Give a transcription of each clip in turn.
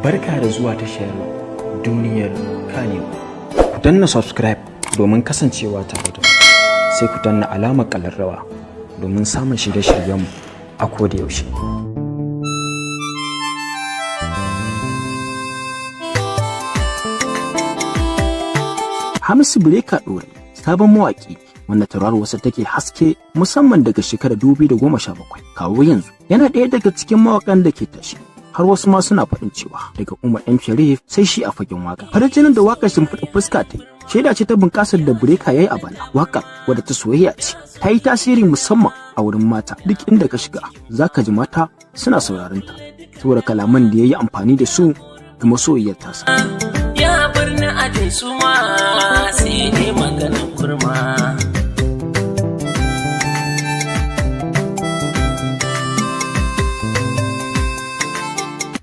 Barka da zuwa tashar Duniyar Kanewa. Ku danna subscribe domin kasancewa tare da mu. Sai ku danna alamar ƙalarrawa domin samun shirye-shiryenmu a koda yaushe. Hamisu Breaker Ɗorayi sabon mawaƙi wanda tauraruwarsa take haske musamman daga shekarar 2017 kawo yanzu, yana ɗaya daga cikin mawaƙan da ke tashi, har wasu ma suna faɗin cewa daga Umar M Sharif sai shi a fagen waka. Farin jinin da waƙar Shimfiɗa Fuska ta yi shaida ce ta bunƙasar da Breaker ya yi a bana. Waƙar, wadda ta soyayya ce, ta yi tasiri musamman a wurin mata. Duk inda ka shiga zaka ji mata suna sauraron ta saboda kalaman da ya yi amfani da su ga masoyiyar tasa. Ya bar ni ajin suma, sai dai maganin kurma.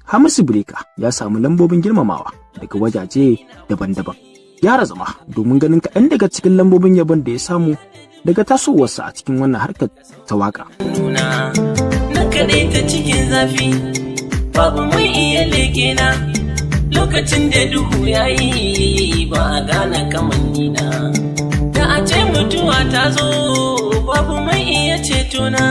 Hamisu Breaker ya samu lambobin girmamawa daga wajaje daban-daban. Gyara zama domin ganin kaɗan daga cikin lambobin yabon da ya samu daga tasowarsa a cikin wannan harkar ta waka. Nuna na kaɗai ta cikin zafi, babu mai iya leke na. Lokacin da duhu ya yi, ba a gane kamanni na. Da a ce mutuwa ta zo, babu mai iya ceto na.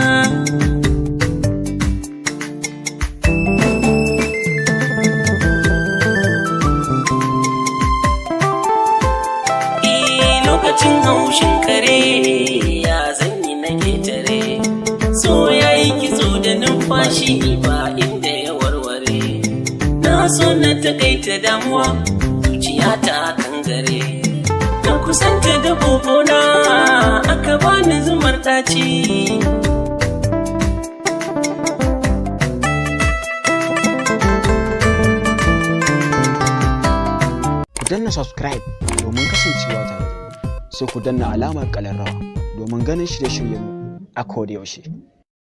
Eh, lokacin haushin kare ya zanyi na ketare, so ya yi kitso da numfashi ba inda ya warware. Na so na takaita damuwa, zuciya ta kangare. Na kusanta da gobona, aka bani zumar ɗaci. Ku danna subscribe domin kasancewa tare da mu. Sai ku danna alamar ƙalarrawa domin ganin shirye-shiryenmu a koda yaushe.